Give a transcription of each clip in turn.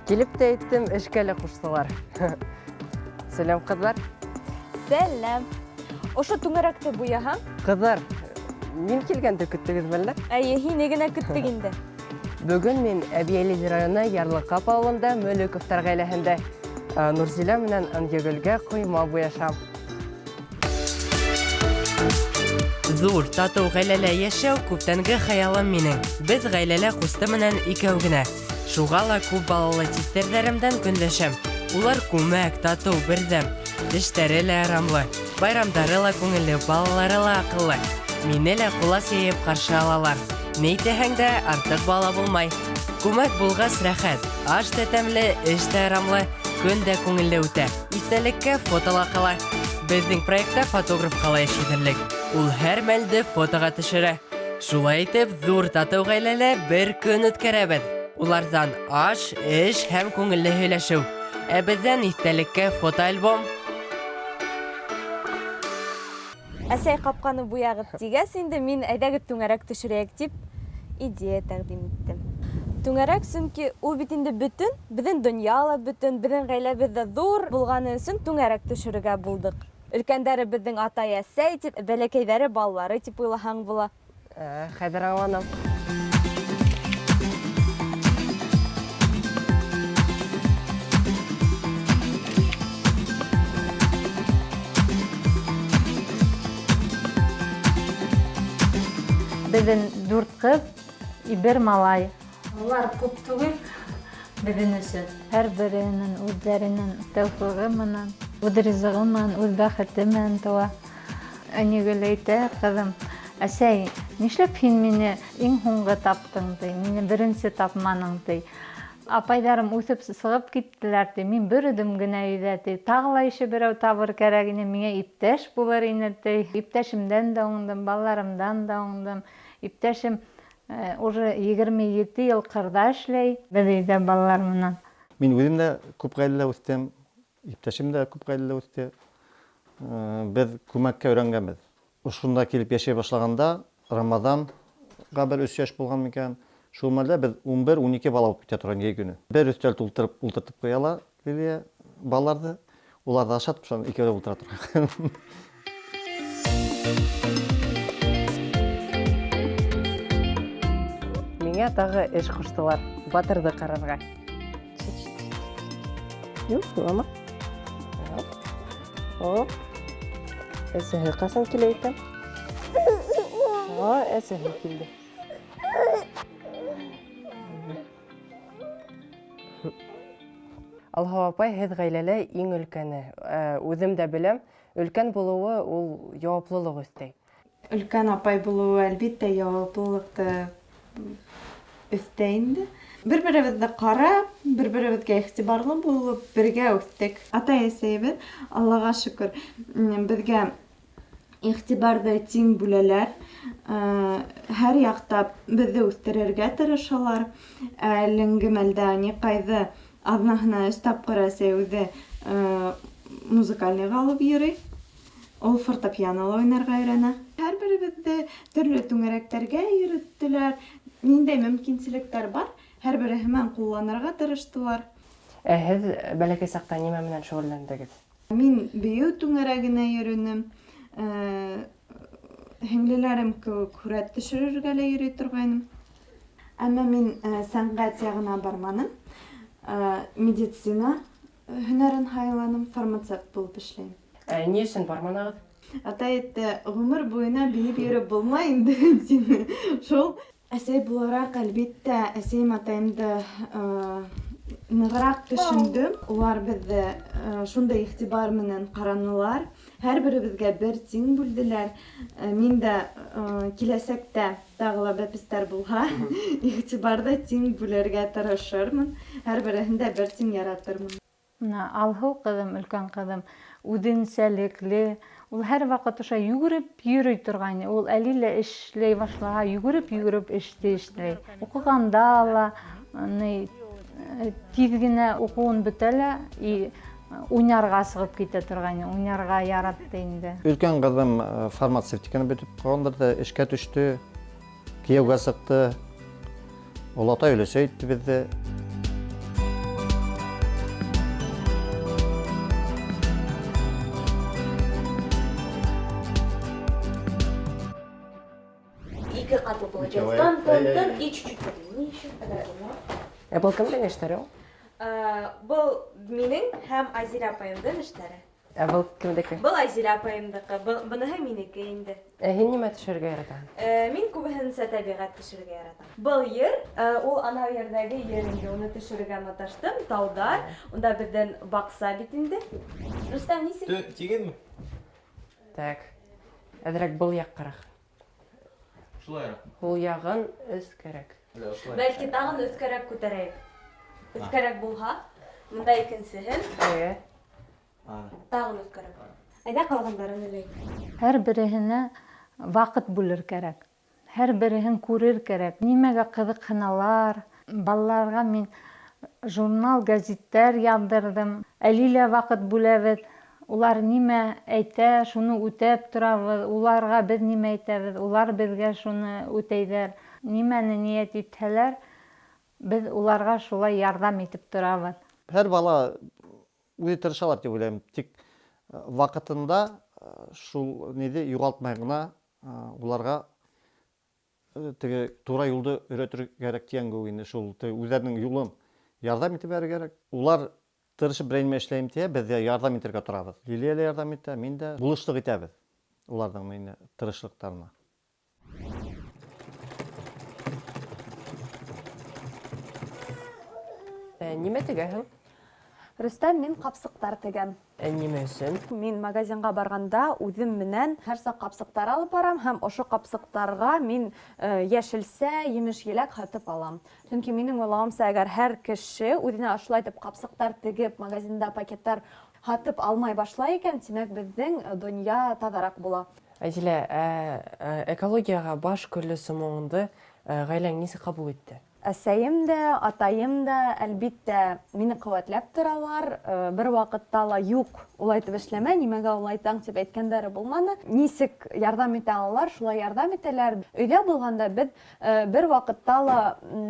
Килеп тә әйттем, эшкә лә ҡуштылар. Сәләм, ҡыҙҙар. Сәләм. Ошо түңәрәкте буяһаң? Ҡыҙҙар, мин килгәнде көттөгөҙме әллә? Әйе, һине генә көттөк инде. Бөгөн мин Әбйәлил районы Ярлыҡап ауылында Мөлөковтар ғаиләһендә Нурзилә менән Ынйыгөлгә ҡойма буяшам. Ҙур, татыу ғаиләлә йәшәү күптәнге хыялым минең. Беҙ ғаиләлә ҡусты менән икәү генә. Шуға ла күп балалы типтәрҙәремдән көнләшәм. Улар күмәк, татыу, берҙәм. Эштәре лә ырамлы, байрамдары ла күңелле, балалары ла аҡыллы. Мине лә ҡолас йәйеп ҡаршы алалар. Ни әйтәһең дә, артыҡ бала булмай. Күмәк булғас рәхәт. Аш та тәмле, эш тә ырамлы, көн дә күңелле үтә. Иҫтәлеккә фото ла ҡала. Беҙҙең проектта фотограф ҡала эш итерлек. Ул һәр мәлде фотоға төшөрә. Шулай итеп, ҙур татыу ғаиләлә бер көн үткәрәбеҙ. Уларҙан аш, эш һәм күңелле һөйләшеү. Ә беҙҙән иҫтәлеккә фотоальбом. Әсәй ҡапҡаны буяғыҙ тигәс инде мин әйҙәгеҙ түңәрәк төшөрәйек тип идея тәҡдим иттем. Түңәрәк, сөнки ул бит инде бөтөн, беҙҙең донъя ла бөтөн, беҙҙең ғаиләбеҙ ҙә ҙур булғаны өсөн түңәрәк төшөрөргә булдыҡ. Өлкәндәре беҙҙең атай әсәй тип, бәләкәйҙәре балалары тип уйлаһаң була. Хәҙер аңланым. Беҙҙең дүрт ҡыҙ, бер малай. Улар күп түгел беҙҙең өсөн. Һәр береһенең үҙҙәренең тәүфиғы менән, үҙ ризығы менән, үҙ бәхете менән тыуа. Әнигөл әйтә, ҡыҙым, әсәй, нишләп һин мине иң һуңғы таптың, ти, мине беренсе тапманың, ти. Апайҙарым үҫеп сығып киттеләр, ти, мин бер үҙем генә өйҙә, ти. Тағы ла ише берәү табыр кәрәк ине, миңә иптәш булыр ине, ти. Иптәшемдән дә уңдым, балаларымдан да уңдым. Иптәшем уже 27 йыл ҡырҙа эшләй. Беҙ өйҙә балалар менән. Мин үҙем дә күп ғаиләлә үҫтем, иптәшем дә күп ғаиләлә үҫте. Беҙ күмәккә өйрәнгәнбеҙ. Ошонда килеп йәшәй башлағанда Рамаҙанға бер 3 йәш булған микән? Шул мәлдә беҙ 11-12 бала булып китә торған йәй көнө. Бер өҫтәл тултырып ултыртып ҡуя ла Лилия балаларҙы, уларҙы ашатып, шунан икәүләп ултыра торған. Миңә тағы эш ҡуштылар, Батырҙы ҡарарға. Юҡ, илама. Оп. Әсәһе ҡасан килә икән? О, әсәһе килде. Алһыу апай, һеҙ ғаиләлә иң өлкәне. Үҙем дә беләм, өлкән булыуы ул яуаплылыҡ өҫтәй. Өлкән апай булыуы әлбиттә яуаплылыҡты өҫтәй инде. Бер-беребеҙҙе ҡарап, бер-беребеҙгә иғтибарлы булып, бергә үҫтек. Атай-әсәйебеҙ, Аллаға шөкөр, беҙгә иғтибарҙы тиң бүләләр. Һәр яҡтап беҙҙе үҫтерергә тырышалар. Әлеңге мәлдә Никайҙы аҙнаһына 3 тапҡыр әсәй үҙе музыкальныйға алып йөрөй. Ул фортепианола уйнарға өйрәнә. Һәр беребеҙҙе төрлө түңәрәктәргә йөрөттөләр. Ниндәй мөмкинселектәр бар, һәр береһе менән ҡулланырға тырыштылар. Ә һеҙ бәләкәй саҡта нимә менән шөғөлләндегеҙ? Мин бейеү түңәрәгенә йөрөнөм. Һеңлеләрем кеүек һүрәт төшөрөргә лә йөрөй торғайным. Әммә мин сәнғәт яғына барманым. Медицина һөнәрен һайланым, фармацевт булып эшләйем. Ә ни өсөн барманығыҙ? Атай әйтте, ғүмер буйына бейеп йөрөп булмай инде тине. Шул әсәй булараҡ, әлбиттә, әсәйем атайымды нығыраҡ төшөндөм. Улар беҙҙе шундай иғтибар менән ҡаранылар. Һәр беребеҙгә бер тиң бүлделәр. Мин дә киләсәктә тағы ла бәпестәр булһа, иғтибарҙы тиң бүлергә тырышырмын. Һәр береһен дә бер тиң яратырмын. Бына Алһыу ҡыҙым, өлкән ҡыҙым, үҙенсәлекле. Ул һәр ваҡыт ошо йүгереп йөрөй торғайны. Ул әле лә эшләй башлаһа, йүгереп-йүгереп эште эшләй. Уҡығанда ла, тиҙ генә уҡыуын бөтә лә, и уйнарға сығып китә торғайны. Уйнарға яратты инде. Өлкән ҡыҙым фармацевтиканы бөтөп ҡалғандарҙа эшкә төштө, кейәүгә сыҡты. Олатай өләсәй итте беҙҙе. ҡатлы получается. Тын, тын, тын и чуть-чуть подлиннее еще. Ә был кемдең эштәре ул? Был минең һәм Айзилә апайымдың эштәре. Ә был кемдеке? Был Айзилә апайымдыҡы, быныһы минеке инде. Ә һин нимә төшөрөргә яратаһың? Мин күбеһенсә тәбиғәт төшөрөргә яратам. Был ер, ул анау ерҙәге ер инде, уны төшөрөргә маташтым, тауҙар, унда беҙҙең баҡса бит инде. Рөстәм, нисек? Тигеҙме? Так. Әҙерәк был яҡҡараҡ. Шулайыраҡ. Һул яғын өҫкәрәк. Әллә ошолай? Бәлки тағын өҫкәрәк күтәрәйек. Өҫкәрәк булһа, мында икенсеһен. Эйе. Тағын өҫкәрәк. Әйҙә ҡалғандарын эләйек. Һәр береһенә ваҡыт бүлер кәрәк. Һәр береһен күрер кәрәк. Нимәгә ҡыҙыҡһыналар? Балаларға мин журнал, гәзиттәр яҙҙырҙым. Әле лә ваҡыт бүләбеҙ. Улар нимә әйтә, шуны үтәп торабыҙ. Уларға беҙ нимә әйтәбеҙ, улар беҙгә шуны үтәйҙәр. Нимәне ниәт итһәләр, беҙ уларға шулай ярҙам итеп торабыҙ. Һәр бала үҙе тырышалар тип уйлайым. Тик ваҡытында шул ниҙе юғалтмай ғына уларға теге тура юлды өйрәтер кәрәк тигән кеүек инде шул теге үҙҙәренең юлын ярҙам итеп бирергә кәрәк. Улар тырышып берәй нимә эшләйем тиә, беҙ ҙә ярҙам итергә торабыҙ. Лилиә лә ярҙам итә, мин дә булышлыҡ итәбеҙ уларҙың инде тырышлыҡтарына. Нимә тегәһең? Рөстәм, мин ҡапсыҡтар тегәм. Нимә өсөн? Мин магазинға барғанда үҙем менән һәр саҡ ҡапсыҡтар алып барам һәм ошо ҡапсыҡтарға мин йәшелсә, емеш-еләк һатып алам. Сөнки минең уйлауымса, әгәр һәр кеше үҙенә ошолай итеп ҡапсыҡтар тегеп, магазинда пакеттар һатып алмай башлай икән, тимәк, беҙҙең донъя таҙараҡ була. Айзилә, экологияға баш көллө сумыуыңды ғаиләң нисек ҡабул итте? Әсәйем дә, атайым да, әлбиттә, мине ҡеүәтләп торалар. Бер ваҡытта ла юҡ, улай итеп эшләмә, нимәгә улайтаң тип әйткәндәре булманы. Нисек ярҙам итә алалар, шулай ярҙам итәләр. Өйҙә булғанда беҙ бер ваҡытта ла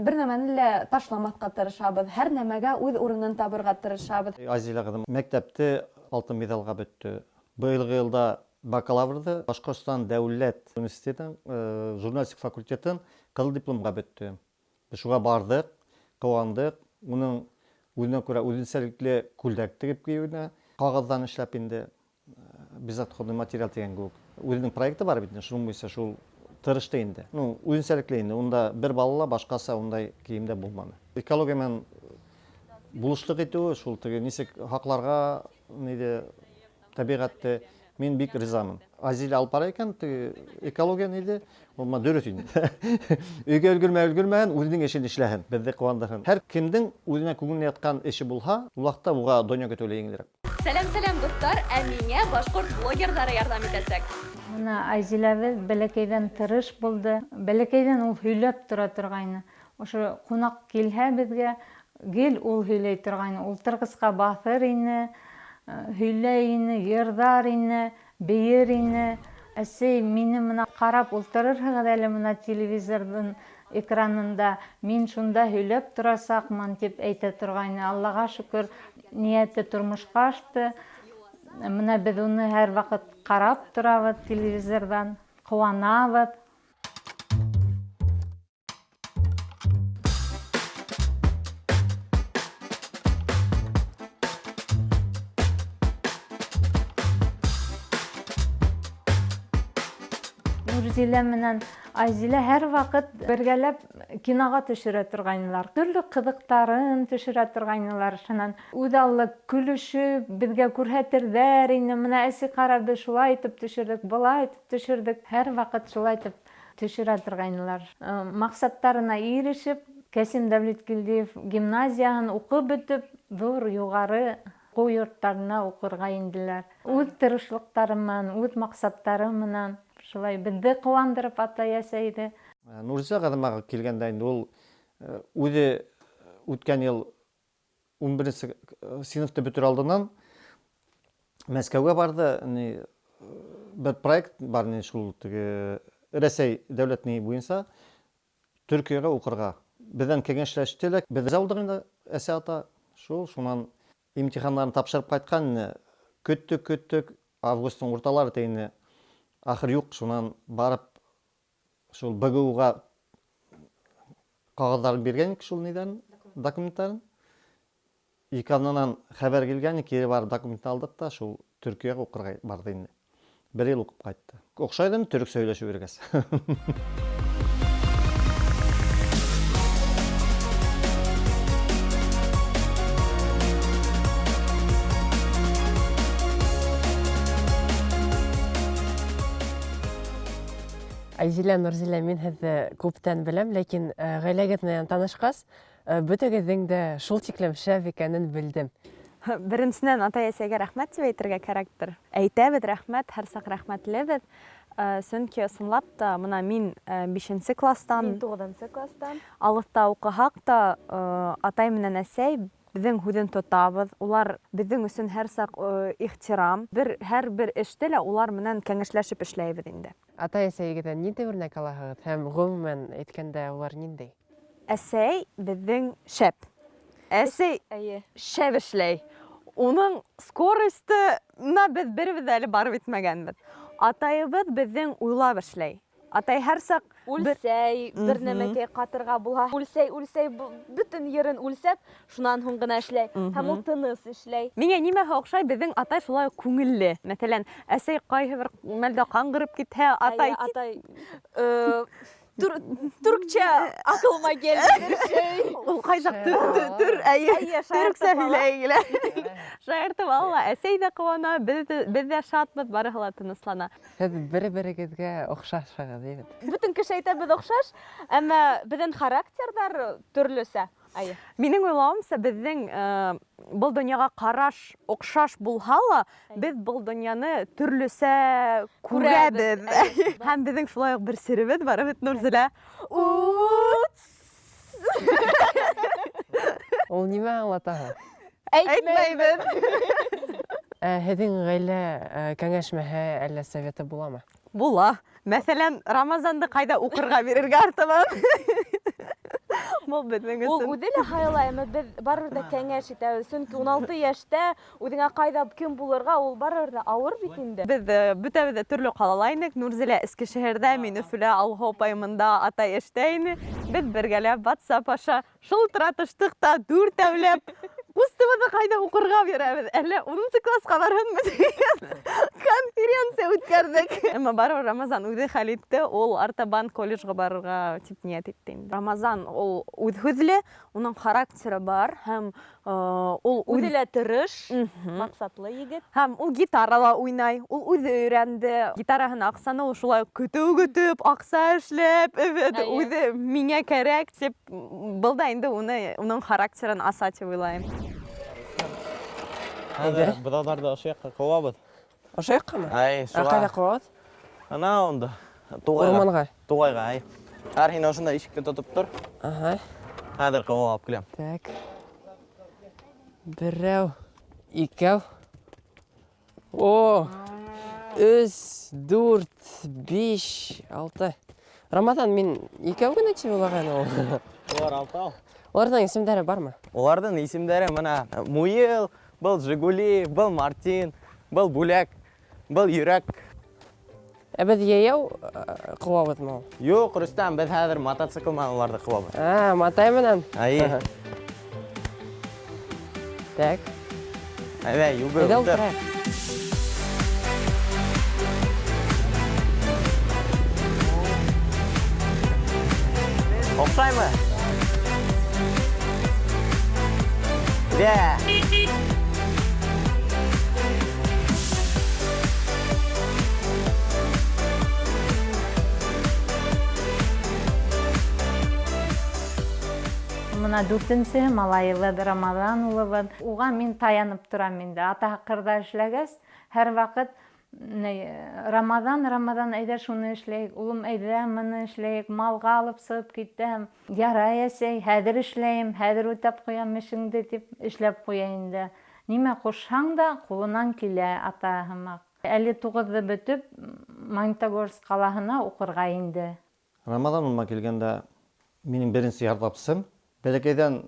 бер нәмәне лә ташламаҫҡа тырышабыҙ, һәр нәмәгә үҙ урынын табырға тырышабыҙ. Айзилә ҡыҙым мәктәпте алтын миҙалға бөттө. Быйылғы йылда бакалаврҙы Башҡортостан дәүләт университетының журналистика факультетын ҡыҙыл дипломға бөттө. Беҙ шуға барҙыҡ, ҡыуандыҡ. Уның үҙенә күрә үҙенсәлекле күлдәк тегеп кейеүенә, ҡағыҙҙан эшләп инде безотходный материал тигән кеүек. Үҙенең проекты бар бит инде, шуның буйынса шул тырышты инде. Үҙенсәлекле инде. Унда бер бала ла башҡаса ундай кейемдә булманы. Экология менән булышлыҡ итеүе, шул теге нисек һаҡларға, ниҙе, тәбиғәтте мин бик ризамын. Айзилә алып бара икән, теге экология ниҙе, ул ма дөрөҫ инде. Өйгә өлгөрмәй өлгөрмәһен, үҙенең эшен эшләһен, беҙҙе ҡыуандырһын. Һәр кемдең үҙенә күңеленә ятҡан эше булһа, ул ваҡытта уға донъя көтөү лә еңелерәк. Сәләм, сәләм, дуҫтар, ә миңә башҡорт блогерҙары ярҙам итәсәк. Бына Айзиләбеҙ бәләкәйҙән тырыш булды. Бәләкәйҙән ул һөйләп тора торғайны. Ошо ҡунаҡ килһә беҙгә, гел ул һөйләй торғайны. Ултырғысҡа баҫыр ине, һөйләй ине, йырҙар ине, бейер ине. Әсәй, мине мына ҡарап ултырырһығыҙ әле мына телевизорҙың экранында, мин шунда һөйләп торасаҡмын, тип әйтә торғайны. Аллаға шөкөр, ниәте тормошҡа ашты. Мына беҙ уны һәр ваҡыт ҡарап торабыҙ телевизорҙан, ҡыуанабыҙ. Нурзилә менән Айзилә һәр ваҡыт бергәләп киноға төшөрә торғайнылар. Төрлө ҡыҙыҡтарын төшөрә торғайнылар. Шунан үҙаллы көлөшөп беҙгә күрһәтерҙәр ине. Мына әсәй ҡара, беҙ шулай итеп төшөрҙөк, былай итеп төшөрҙөк. Һәр ваҡыт шулай итеп төшөрә торғайнылар. Маҡсаттарына ирешеп, Кәсим Дәүләткилдиев гимназияһын уҡып бөтөп, ҙур юғары уҡыу йорттарына уҡырға инделәр. Үҙ тырышлыҡтары менән, үҙ маҡсаттары менән шулай беҙҙе ҡыуандырып атай-әсәйҙе. Нурзилә ҡыҙыма килгәндә инде ул үҙе үткән йыл ун беренсе синыфты бөтөр алдынан Мәскәүгә барҙы. Бер проект бар, ни шул теге Рәсәй дәүләт ни буйынса Төркиәгә уҡырға. Беҙҙән кәңәшләште лә, беҙ риза булдыҡ инде, әсә ата. Шул, шунан имтихандарын тапшырып ҡайтҡан ине. Көттөк, көттөк, августтың урталары тейне. Ахыр юҡ, шунан барып Шул БГУга ҡағыҙҙарын биргән идек шул нидән, документтарын. Ике аҙнанан хәбәр килгән, кире барып документны алдыҡ та, шул Төркиягә уҡырға барҙы инде. Бер йыл уҡып ҡайтты. Оҡшай ҙа төрөксә һөйләшеп йөрөгәс. Айзилә, Нурзилә, мин һеҙҙе күптән беләм, ләкин ғаиләгеҙ менән танышҡас, бөтөгөҙҙең дә шул тиклем шәп икәнен белдем. Беренсенән, атай-әсәйгә рәхмәт дип әйтергә кәрәктер. Әйтәбеҙ рәхмәт, һәр саҡ рәхмәтлебеҙ. Сөнки ысынлап та, мына мин бишенсе класстан, мин туғыҙынсы класстан алыҫта уҡыһаҡ та, атай менән әсәй беҙҙең һүҙен тотабыҙ. Улар беҙҙең өсөн һәр саҡ ихтирам. Бер һәр бер эште лә улар менән кәңәшләшеп эшләйбеҙ инде. Атай-әсәйегеҙҙән ниндәй үрнәк алаһығыҙ һәм ғөмүмән әйткәндә улар ниндәй? Әсәй беҙҙең шәп. Әсәй Әйе. шәп эшләй. Уның скоростына беҙ беребеҙ ҙә әле барып етмәгәнбеҙ. Атайыбыҙ беҙҙең уйлап эшләй. Атай һәр саҡ Үлсәй, бер нәмәкәй ҡатырға булһа, үлсәй, үлсәй, бөтөн ерен үлсәп, шунан һуң ғына эшләй. Һәм ул тыныс эшләй. Миңә нимәһе оҡшай, беҙҙең атай шулай уҡ күңелле. Мәҫәлән, әсәй ҡайһы бер мәлдә ҡаңғырып китһә, атай Әйе, атай, төркчә аҡылыма килде бер шәй. Ул ҡайсаҡ төр, әйе, Әйе, төрөксә шаяртып ала. һөйләй килә. Шаяртып ала, әсәй ҙә ҡыуана, беҙ ҙә шатбыҙ, барыһы ла тыныслана. Һеҙ бер-берегеҙгә оҡшашһығыҙ, әйбәт. Бөтөн кеше әйтә, беҙ оҡшаш, әммә беҙҙең характерҙар төрлөсә. Әйе. Минең уйлауымса, беҙҙең был донъяға ҡараш оҡшаш булһа ла, беҙ был донъяны төрлөсә күрәбеҙ. Күрәбеҙ. Әйе. Һәм беҙҙең шулай уҡ бер серебеҙ бар, бит, Нурзилә. Ул нимә аңлата һуң? Әйтмәйбеҙ. Һеҙҙең ғаилә кәңәшмәһе әллә советы буламы? Була. Мәҫәлән, Рамазанды ҡайҙа уҡырға бирергә артабан? Был беҙҙең Ул өсөн. үҙе лә һайлай, әммә беҙ барыбер ҙә кәңәш итәбеҙ. Сөнки ун алты йәштә үҙеңә ҡайҙа кем булырға, ул барыбер ҙә ауыр бит инде. Беҙ бөтәбеҙ ҙә төрлө ҡалала инек. Нурзилә Эскешәһәрҙә, мин Өфөлә, Алһыу апай мында, атай эштә ине. Беҙ бергәләп WhatsApp аша шылтыратыштыҡ та дүртәүләп ҡустыбыҙҙы ҡайҙа уҡырға бирәбеҙ? Әллә унынсы класҡа барһынмы тигән конференция үткәрҙек. Әммә барыбер Рамазан үҙе хәл итте, ул артабан колледжға барырға тип ниәт итте инде. Рамазан ул үҙ һүҙле, уның характеры бар һәм ул үҙ Үҙе лә тырыш, маҡсатлы егет. Һәм ул гитарала уйнай, ул үҙе өйрәнде. Гитараһына аҡсаны ул шулай көтөү көтөп, аҡса эшләп, эвет, үҙе миңә кәрәк тип, был да инде уның характерын аса тип уйлайым. Хәҙер быҙауҙарҙы ошо яҡҡа ҡыуабыҙ. Ошо яҡҡамы? Ай, Ә шуға. ҡайҙа ҡыуабыҙ? Ана унда. Туғайға. Урманға. Туғайға, ай. Хәҙер һин ошонда ишекте тотоп тор. Ага. Хәҙер ҡыуып алып киләм. Так. Берәү, икәү. О! Өс, дүрт, биш, алты. Рамазан, мин икәү генә тип уйлаған ул. Улар алтау. Уларҙың исемдәре бармы? Уларҙың исемдәре мына Муйыл, был Жигули, был Мартин, был Бүләк, был Йөрәк. Ә беҙ йәйәү ҡыуабыҙмы ул? Юҡ, Рөстәм, беҙ хәҙер мотоцикл менән уларҙы ҡыуабыҙ. А, матай менән? Әйе. Так. Әйҙә, йүгер, Әйҙә ултыр. ултырайыҡ. Оҡшаймы? Дә. Мына дүртенсе малайыбыҙ Рамаҙан улыбыҙ. Уға мин таянып торам инде. Атаһы ҡырҙа эшләгәс, һәр ваҡыт Рамаҙан, Рамаҙан, әйҙә шуны эшләйек, улым, әйҙә мыны эшләйек, малға алып сығып китәм. Ярай, әсәй, хәҙер эшләйем, хәҙер үтәп ҡуям эшеңде тип эшләп ҡуя инде. Нимә ҡушһаң да ҡулынан килә атаһы һымаҡ. Әле туғыҙҙы бөтөп, Магнитогорск ҡалаһына уҡырға инде. Рамаҙан улыма килгәндә минең беренсе ярҙамсым. Бәләкәйҙән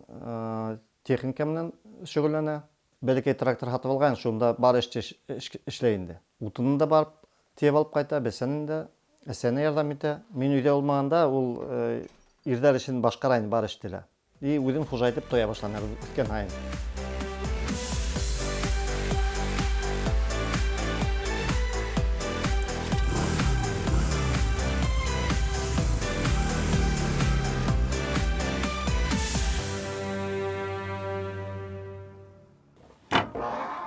техника менән шөғөлләнә. Бәләкәй трактор һатып алған, шунда бар эште эшләй инде. Утынын да барып тейеп алып ҡайта, бесәнен дә. Әсәһенә ярҙам итә. Мин өйҙә булмағанда ул ирҙәр эшен башҡара инде, бар эште лә. И үҙен хужа итеп тоя башланы үҫкән һайын.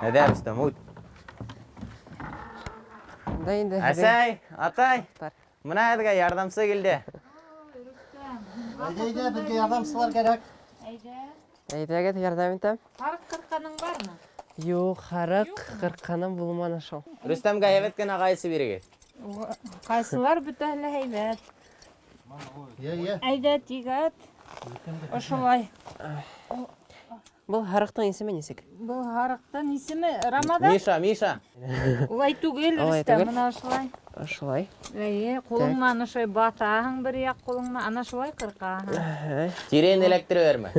Әйҙә, Рөстәм, үт. Да инде. Әсәй, атай, Бар. бына һеҙгә ярҙамсы килде. Әйҙә, әйҙә, беҙгә ярҙамсылар кәрәк. Әйҙә. Әйҙәгеҙ, ярҙам итәм. Һарыҡ ҡырҡҡаның бармы? Юҡ, һарыҡ ҡырҡҡаным булманы шул. Рөстәмгә һәйбәт кенә ҡайсы бирегеҙ. Ҡайсылар бөтәһе лә һәйбәт. Йә, йә. Әйҙә, тигәт. Ошолай. Был һарыҡтың исеме нисек? Был һарыҡтың исеме Рамаҙан. Миша, Миша. Улай түгел, Улай Рөстәм, түгел. бына ошолай. Ошолай. Эйе, ҡулың менән ошолай баҫаһың бер яҡ ҡулың менән, ана шулай ҡырҡаһың. Тирен эләктерә бирмә.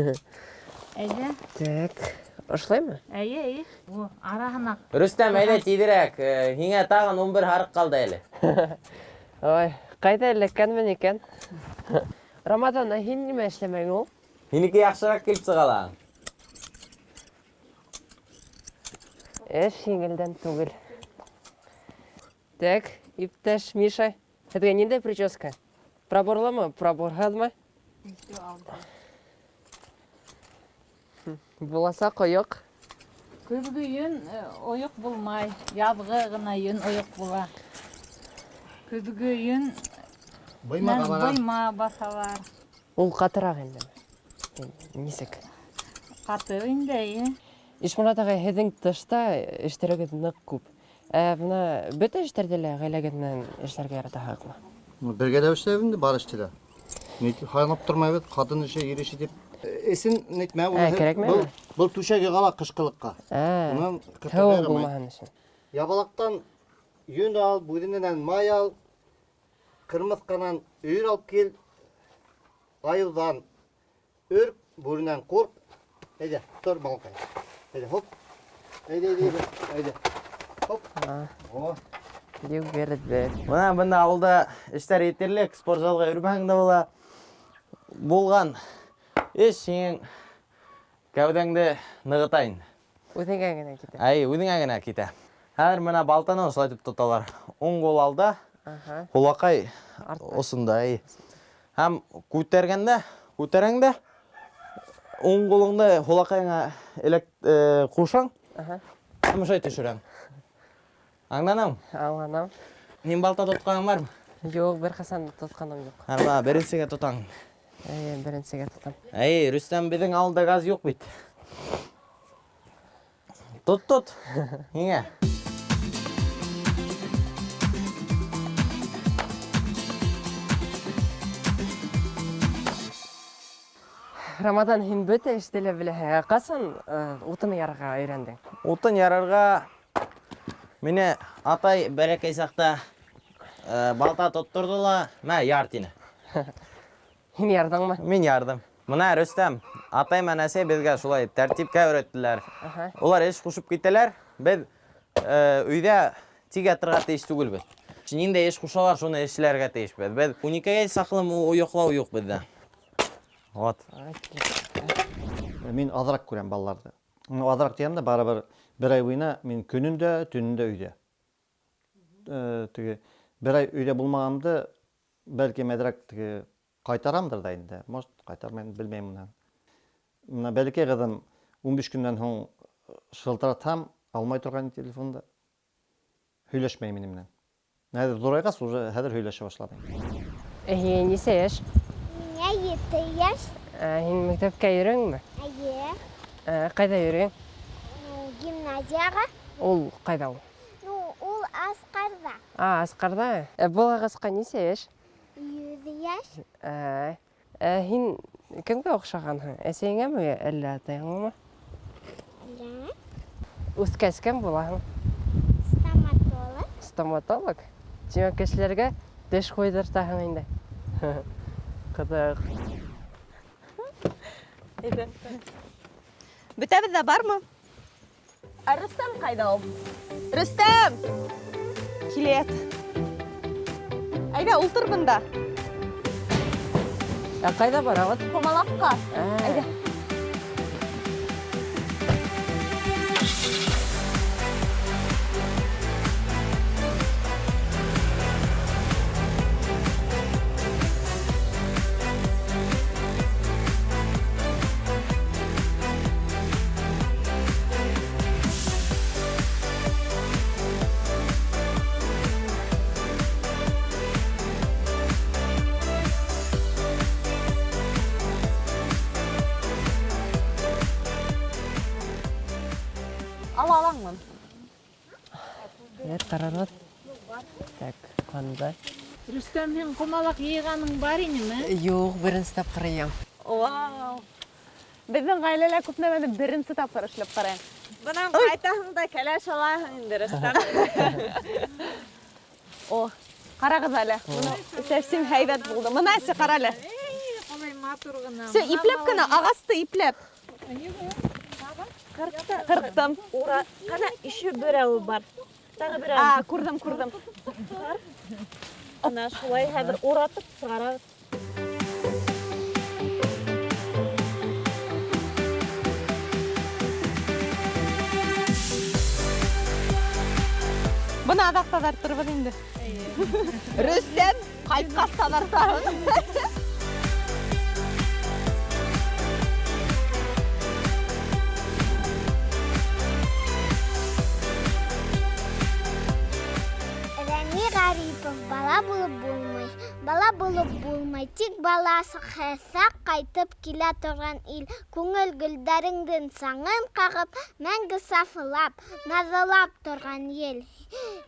Әйҙә. Так. Ошолаймы? Эйе, эйе. О, араһына. Рөстәм, әйҙә тиҙерәк. Һиңә тағын 11 һарыҡ ҡалды әле. Ой, ҡайҙа эләккәнмен икән? Рамаҙан, ә һин нимә эшләмәйң ул? Һинеке яҡшыраҡ килеп сыға ла. Эш еңелдән түгел. Так, иптәш Миша, һеҙгә ниндәй прическа? Проборлымы, проборһыҙмы? Буласаҡ ойоҡ. Көҙгө йөн ойоҡ булмай, яҙғы ғына йөн ойоҡ була. Көҙгө йөн Быйма бара. быйма баҫалар. Ул ҡатыраҡ инде. Нисек? Ҡаты инде, эйе. Ишморат ағай, һеҙҙең тышта эштәрегеҙ ныҡ күп. Ә бына бөтә эштәрҙе лә ғаиләгеҙ менән эшләргә яратаһығыҙмы? Бергәләп эшләйбеҙ инде, бар эште лә. Һайлап тормайбыҙ, ҡатын эше, ир эше тип. Эсен нитмә, Ә, кәрәкмәйме? Был, был түшәк яғала ҡышҡылыҡҡа. Ә, Унан ҡытырға һыуыҡ ярамай. булмаһын өсөн. Ябалаҡтан йөн ал, бүренән май ал, ҡырмыҫҡанан өйөр алып кил, айыуҙан өрк, бүренән ҡурҡ. Әйҙә, тор балаҡай. Әйҙә, хоп. Әйҙә, әйҙә, әйҙә. Әйҙә. Хоп. О. Йүгерҙе. Бына бында ауылда эштәр етерлек, спорт залға йөрөмәһәң дә була. Булған эш һинең кәүҙәңде нығыта инде. Үҙеңә генә китә. Әй, үҙеңә генә китә. Хәҙер бына балтаны ошолай итеп тоталар. Уң ҡул алда, Аһа. һулаҡай Артта. осонда, әй. Һәм күтәргәндә, күтәрәң дә уң ҡулыңды һулаҡайыңа ҡушаң. Аһа. Һәм ошолай төшөрәң. Аңланың? Аңланым. Һин балта тотҡаның бармы? Юҡ, бер ҡасан да тотҡаным юҡ. Һәм бына беренсегә тотаң. Әйе, беренсегә тотам. Әй, Рөстәм, беҙҙең ауылда газ юҡ бит. Тот, тот. Һиңә. Рамаҙан, һин бөтә эште лә беләһең. Ә ҡасан утын ярырға өйрәндең? Утын ярырға мине атай бәләкәй саҡта балта тотторҙо ла, мә, яр тине. Һин ярҙыңмы? Мин ярҙым. Бына Рөстәм, атай менән әсәй беҙгә шулай тәртипкә өйрәттеләр. Аһа. Улар эш ҡушып китәләр, беҙ өйҙә тик ятырға тейеш түгелбеҙ. Ниндәй эш ҡушалар, шуны эшләргә тейешбеҙ. Беҙ ун икегә саҡлым йоҡлау юҡ беҙҙә. Вот. Мин аҙыраҡ күрәм балаларҙы. Ну, аҙыраҡ тигәндә барыбер бер ай буйына мин көнөн дә, төнөн дә өйҙә. Теге бер ай өйҙә булмағанды бәлки әҙерәк теге ҡайтарамдыр ҙа инде. Может, ҡайтармайым, белмәйем уны. Бына бәләкәй ҡыҙым 15 көндән һуң шылтыратһам, алмай торған телефонды. Һөйләшмәй минең менән. Хәҙер ҙурайғас, уже хәҙер һөйләшә башланы. Һиңә нисә йәш? Миңә 7 йәш. Һин мәктәпкә йөрөйһөңмө? Эйе. Ҡайҙа йөрөйһөң? Ну, гимназияға. Ул ҡайҙа ул? Ну, ул Асҡарҙа. А, Асҡарҙа. Был ағасҡа нисә йәш? 100 йәш. Һин кемгә оҡшағанһың? Әсәйеңәме әллә атайыңамы? Әллә. Үҫкәс кем булаһың? Стоматолог. Стоматолог? Тимәк, кешеләргә теш ҡуйҙыртаһың инде. Ҡыҙыҡ. Әйҙә. Бөтәбеҙ ҙә бармы? Ә Рөстәм ҡайҙа ул? Рөстәм! Килә. Әйҙә, ултыр бында. Ә ҡайҙа барабыҙ? Ҡомалаҡҡа. Әйҙә. Ала алаңмы? Бер ҡарарбыҙ. Так, ҡандай? Рөстәм, һин ҡомалаҡ йыйғаның бар инеме? Юҡ, беренсе тапҡыр йыям. Вау! Беҙҙең ғаиләлә күп нәмәне беренсе тапҡыр эшләп ҡарайым. Бынан ҡайтаһың да кәләш алаһың инде, Рөстәм. О, ҡарағыҙ әле. Бына совсем һәйбәт булды. Бына әсе, ҡара әле. Эй, ҡалай матур ғына. Всё, ипләп кенә, ағасты ипләп. Ҡырҡтым. Ура, ҡана, еще берәүе бар. Тағы берәүе. А, күрҙем, күрҙем. Ана шулай хәҙер уратып сығарабыҙ. Бына аҙаҡ таҙартырбыҙ инде. Рөстәм, ҡайтҡас таҙартабыҙ. Рәми Ғарипов, бала булып булмай. Бала булып булмай, тик бала саҡ ҡайтып килә торған ил. Күңел гөлдәреңдең саңын ҡағып, мәңге сафылап, наҙлап торған ел.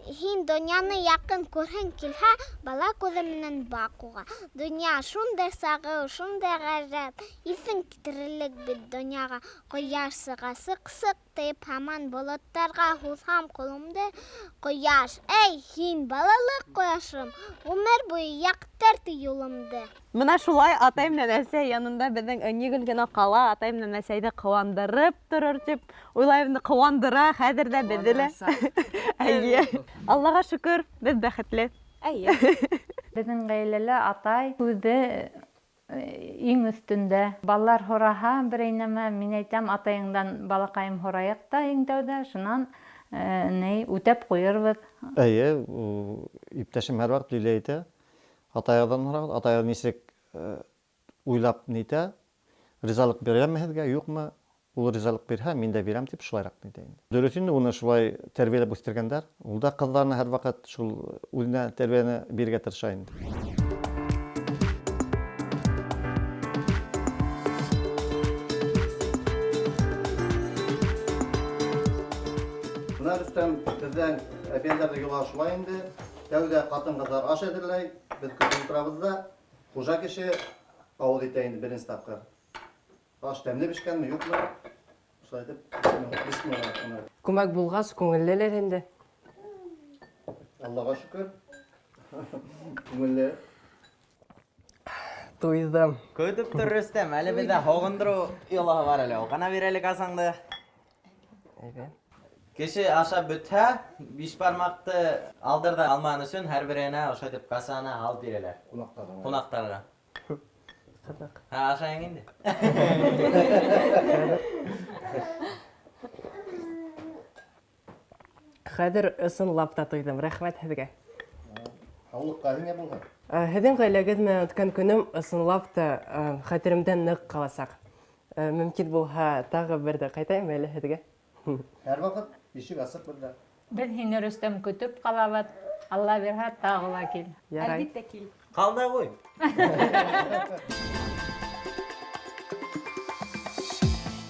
Һин донъяны яҡын күрһең килһә, бала күҙе менән баҡ уға. Донъя шундай сағыу, шундай ғәжәп, иҫең китерерлек бит донъяға. Ҡояш сыға, сыҡ-сыҡ тип һаман болоттарға һуҙһам ҡулымды. Ҡояш, эй, һин балалыҡ ҡояшым, ғүмер буйы яҡтырт юлымды. Бына шулай атай менән әсәй янында беҙҙең Ынйы генә ҡала, атай менән әсәйҙе ҡыуандырып торор тип уйлайым, ҡыуандыра хәҙер ҙә беҙҙе лә. Эйе. Аллаға шөкөр, беҙ бәхетле. Эйе. Беҙҙең ғаиләлә атай үҙе иң өҫтөндә. Балалар һораһа берәй нәмә, мин әйтәм, атайыңдан балаҡайым һорайыҡ та иң тәүҙә, шунан ни үтәп ҡуйырбыҙ. Эйе, иптәшем һәр ваҡыт Лилия әйтә, атайығыҙҙан һорағыҙ, атайығыҙ нисек уйлап нитә, ризалыҡ бирәме һеҙгә, юҡмы? Ул ризалыҡ бирһә, мин дә бирәм тип шулайыраҡ нитә инде. Дөрөҫ инде, уны шулай тәрбиәләп үҫтергәндәр. Ул да ҡыҙҙарына һәр ваҡыт шул үҙенә тәрбиәне бирергә тырыша инде. Бына, Рөстәм, беҙҙең әбейҙәрҙең йолаһы шулай инде. Тәүҙә ҡатын-ҡыҙҙар аш әҙерләй, беҙ көтөп ултырабыҙ ҙа, хужа кеше ауыҙ итә инде беренсе тапҡыр. Аш тәмле бешкәнме, юҡмы? Шулай итеп, бисмилла. Күмәк булғас, күңеллелер инде. Аллаға шөкөр. Күңелле. Туйҙым. Көтөп тор, Рөстәм, әле беҙҙә һоғондороу йолаһы бар әле. Ҡана бир әле касаңды. Әйбәт. Кеше аша бөтһә, биш бармаҡты алдыр ҙа алмаған өсөн һәр береһенә ошо итеп касаны алып бирәләр. Ҡунаҡтарға. Ҡунаҡтарға. Ҡыҙыҡ. Һә, ашайың инде. Хәҙер ысынлап та туйҙым. Рәхмәт һеҙгә. Һаулыҡҡа һиңә булһын. Һеҙҙең ғаиләгеҙ менән үткән көнөм ысынлап та хәтеремдә ныҡ ҡаласаҡ. Мөмкин булһа, тағы бер ҙә ҡайтайым әле һеҙгә. Һәр ваҡыт ишек асыҡ беҙҙә. Беҙ һине, Рөстәм, көтөп ҡалабыҙ. Алла бирһә, тағы ла кил. Ярай. Әлбиттә кил. Ҡал да ҡуй.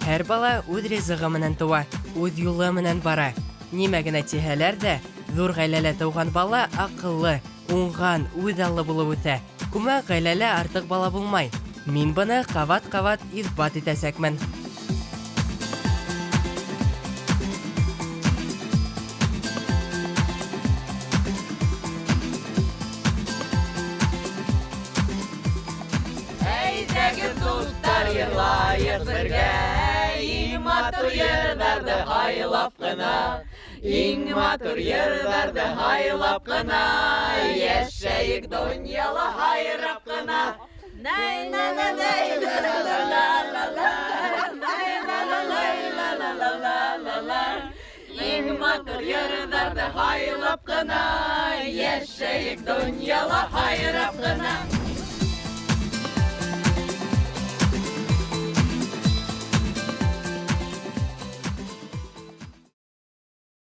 Һәр бала үҙ ризығы менән тыуа, үҙ юлы менән бара. Нимә генә тиһәләр ҙә, ҙур ғаиләлә тыуған бала аҡыллы, уңған, үҙаллы булып үҫә. Күмәк ғаиләлә артыҡ бала булмай. Мин быны ҡабат-ҡабат иҫбат итәсәкмен. Әйҙәгеҙ, дуҫтар, йырлайыҡ бергә, иң матур матур йырҙарҙы һайлап ҡына, иң матур йырҙарҙы һайлап ҡына, йәшәйек донъяла һайрап ҡына. Иң матур йырҙарҙы һайлап ҡына, йәшәйек донъяла һайрап ҡына.